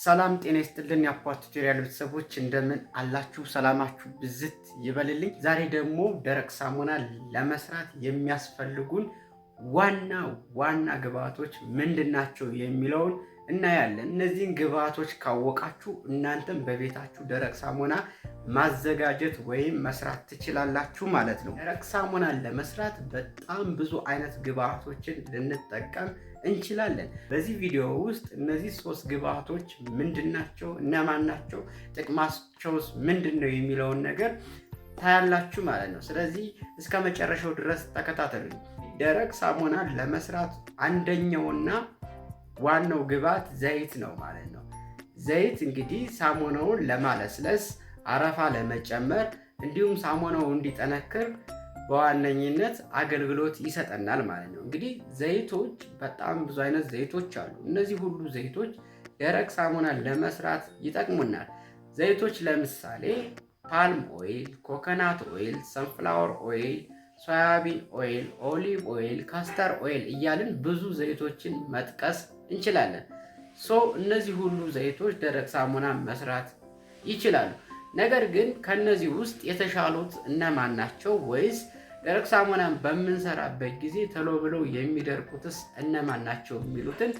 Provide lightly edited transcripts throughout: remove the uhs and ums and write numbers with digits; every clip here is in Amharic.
ሰላም ጤና ይስጥልን የአፓ Tutorial ቤተሰቦች፣ እንደምን አላችሁ? ሰላማችሁ ብዝት ይበልልኝ። ዛሬ ደግሞ ደረቅ ሳሙና ለመስራት የሚያስፈልጉን ዋና ዋና ግብአቶች ምንድን ናቸው የሚለውን እናያለን። እነዚህን ግብአቶች ካወቃችሁ እናንተም በቤታችሁ ደረቅ ሳሙና ማዘጋጀት ወይም መስራት ትችላላችሁ ማለት ነው። ደረቅ ሳሙናን ለመስራት በጣም ብዙ አይነት ግብአቶችን ልንጠቀም እንችላለን። በዚህ ቪዲዮ ውስጥ እነዚህ ሶስት ግብአቶች ምንድናቸው፣ እነማን ናቸው፣ ጥቅማቸውስ ምንድን ነው የሚለውን ነገር ታያላችሁ ማለት ነው። ስለዚህ እስከ መጨረሻው ድረስ ተከታተሉኝ። ደረቅ ሳሙናን ለመስራት አንደኛውና ዋናው ግብአት ዘይት ነው ማለት ነው። ዘይት እንግዲህ ሳሙናውን ለማለስለስ፣ አረፋ ለመጨመር እንዲሁም ሳሙናው እንዲጠነክር በዋነኝነት አገልግሎት ይሰጠናል ማለት ነው። እንግዲህ ዘይቶች በጣም ብዙ አይነት ዘይቶች አሉ። እነዚህ ሁሉ ዘይቶች ደረቅ ሳሙናን ለመስራት ይጠቅሙናል። ዘይቶች ለምሳሌ palm oil፣ coconut oil፣ sunflower oil፣ soybean oil፣ olive oil፣ castor oil እያልን ብዙ ዘይቶችን መጥቀስ እንችላለን። So እነዚህ ሁሉ ዘይቶች ደረቅ ሳሙና መስራት ይችላሉ። ነገር ግን ከነዚህ ውስጥ የተሻሉት እነማን ናቸው? ወይስ ደረቅ ሳሙናን በምንሰራበት ጊዜ ቶሎ ብለው የሚደርቁትስ እነማን ናቸው የሚሉትን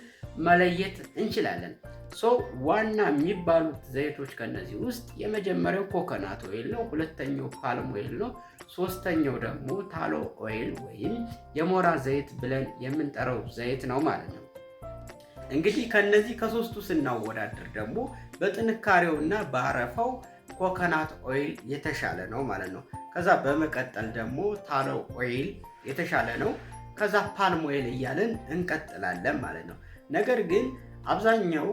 መለየት እንችላለን። So ዋና የሚባሉት ዘይቶች ከነዚህ ውስጥ የመጀመሪያው coconut oil ነው። ሁለተኛው palm oil ነው። ሶስተኛው ደግሞ tallow oil ወይም የሞራ ዘይት ብለን የምንጠራው ዘይት ነው ማለት ነው። እንግዲህ ከነዚህ ከሶስቱ ስናወዳድር ደግሞ በጥንካሬውና በአረፋው coconut oil የተሻለ ነው ማለት ነው። ከዛ በመቀጠል ደግሞ tallow oil የተሻለ ነው። ከዛ palm oil እያልን እንቀጥላለን ማለት ነው። ነገር ግን አብዛኛው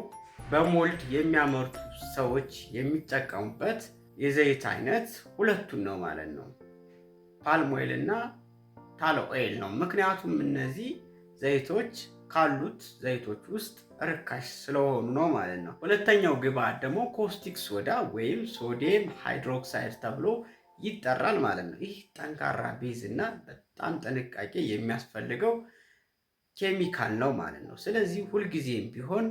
በ mold የሚያመርቱ ሰዎች የሚጠቀሙበት የዘይት አይነት ሁለቱን ነው ማለት ነው። Palm oil እና tallow oil ነው። ምክንያቱም እነዚህ ዘይቶች ካሉት ዘይቶች ውስጥ ርካሽ ስለሆኑ ነው ማለት ነው። ሁለተኛው ግብአት ደግሞ caustic soda ወይም sodium hydroxide ተብሎ ይጠራል ማለት ነው። ይህ ጠንካራ base እና በጣም ጥንቃቄ የሚያስፈልገው ኬሚካል ነው ማለት ነው። ስለዚህ ሁልጊዜም ቢሆን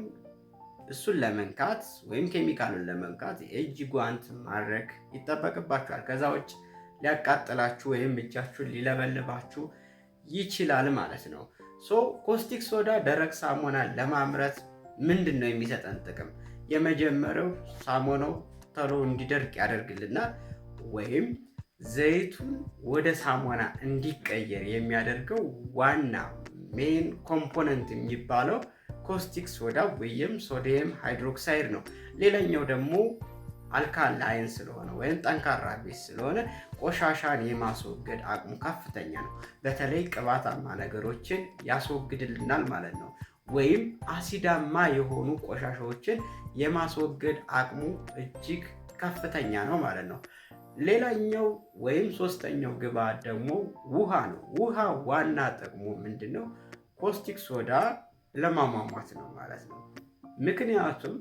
እሱን ለመንካት ወይም ኬሚካሉን ለመንካት የእጅ ጓንት ማድረግ ይጠበቅባችኋል። ከዛ ውጭ ሊያቃጥላችሁ ወይም እጃችሁን ሊለበልባችሁ ይችላል ማለት ነው። So caustic soda ደረቅ ሳሙና ለማምረት ምንድን ነው የሚሰጠን ጥቅም? የመጀመሪያው ሳሙናው ቶሎ እንዲደርቅ ያደርግልናል ወይም ዘይቱን ወደ ሳሙና እንዲቀየር የሚያደርገው ዋና main component የሚባለው caustic soda ወይም sodium hydroxide ነው። ሌላኛው ደግሞ alkaline ስለሆነ ወይም ጠንካራ base ስለሆነ ቆሻሻን የማስወገድ አቅሙ ከፍተኛ ነው። በተለይ ቅባታማ ነገሮችን ያስወግድልናል ማለት ነው። ወይም አሲዳማ የሆኑ ቆሻሻዎችን የማስወገድ አቅሙ እጅግ ከፍተኛ ነው ማለት ነው። ሌላኛው ወይም ሶስተኛው ግብአት ደግሞ ውሃ ነው። ውሃ ዋና ጥቅሙ ምንድን ነው? Caustic soda ለማሟሟት ነው ማለት ነው። ምክንያቱም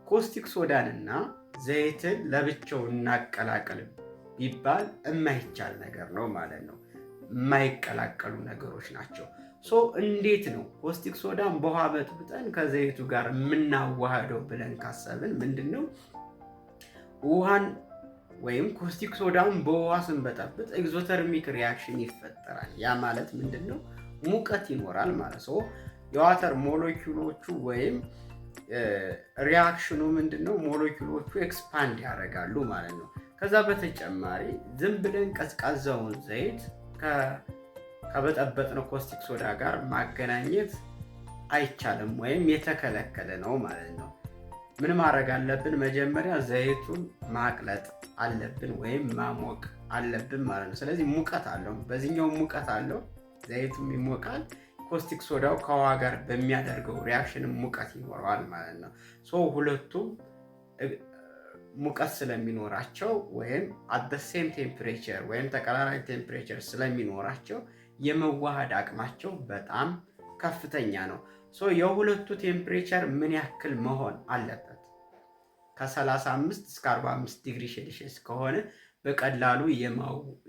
caustic soda ንና ዘይትን ለብቻው እናቀላቅል ቢባል የማይቻል ነገር ነው ማለት ነው። የማይቀላቀሉ ነገሮች ናቸው። So እንዴት ነው caustic soda ን በውሃ በጥብጠን ከዘይቱ ጋር የምናዋህደው ብለን ካሰብን፣ ምንድን ነው፣ ውሃን ወይም caustic soda ን በውሃ ስንበጠብጥ exothermic reaction ይፈጠራል። ያ ማለት ምንድን ነው? ሙቀት ይኖራል ማለት ነው። የ water ሞለኪውሎቹ ወይም reaction ኑ ምንድን ነው? ሞለኪውሎቹ expand ያደርጋሉ ማለት ነው። ከዛ በተጨማሪ ዝም ብለን ቀዝቃዛውን ዘይት ከበጠበጥነው caustic soda ጋር ማገናኘት አይቻልም ወይም የተከለከለ ነው ማለት ነው። ምን ማድረግ አለብን? መጀመሪያ ዘይቱን ማቅለጥ አለብን ወይም ማሞቅ አለብን ማለት ነው። ስለዚህ ሙቀት አለው፣ በዚህኛው ሙቀት አለው፣ ዘይቱም ይሞቃል። Caustic soda ው ከውሃ ጋር በሚያደርገው reaction ሙቀት ይኖረዋል ማለት ነው። So ሁለቱም ሙቀት ስለሚኖራቸው ወይም at same temperature ወይም ተቀራራቢ temperature ስለሚኖራቸው የመዋሃድ አቅማቸው በጣም ከፍተኛ ነው። So የሁለቱ temperature ምን ያክል መሆን አለበት? ከ35 እስከ 45 ዲግሪ ሴልሺየስ ከሆነ በቀላሉ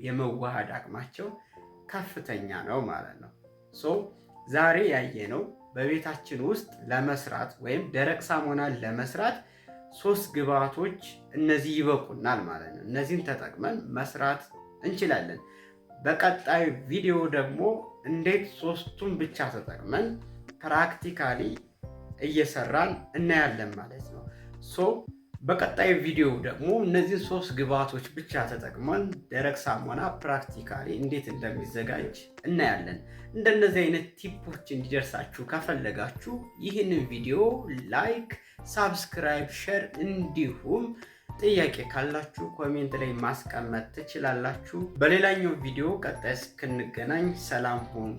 የመዋሃድ አቅማቸው ከፍተኛ ነው ማለት ነው። So ዛሬ ያየነው በቤታችን ውስጥ ለመስራት ወይም ደረቅ ሳሙና ለመስራት ሶስት ግብአቶች እነዚህ ይበቁናል ማለት ነው። እነዚህን ተጠቅመን መስራት እንችላለን። በቀጣዩ ቪዲዮ ደግሞ እንዴት ሶስቱን ብቻ ተጠቅመን practically እየሰራን እናያለን ማለት ነው። So በቀጣዩ ቪዲዮ ደግሞ እነዚህን ሶስት ግብአቶች ብቻ ተጠቅመን ደረቅ ሳሙና practically እንዴት እንደሚዘጋጅ እናያለን። እንደነዚህ አይነት tip ኦች እንዲደርሳችሁ ከፈለጋችሁ ይህንን ቪዲዮ like፣ subscribe፣ share እንዲሁም ጥያቄ ካላችሁ comment ላይ ማስቀመጥ ትችላላችሁ። በሌላኛው ቪዲዮ ቀጣይ እስክንገናኝ ሰላም ሁኑ።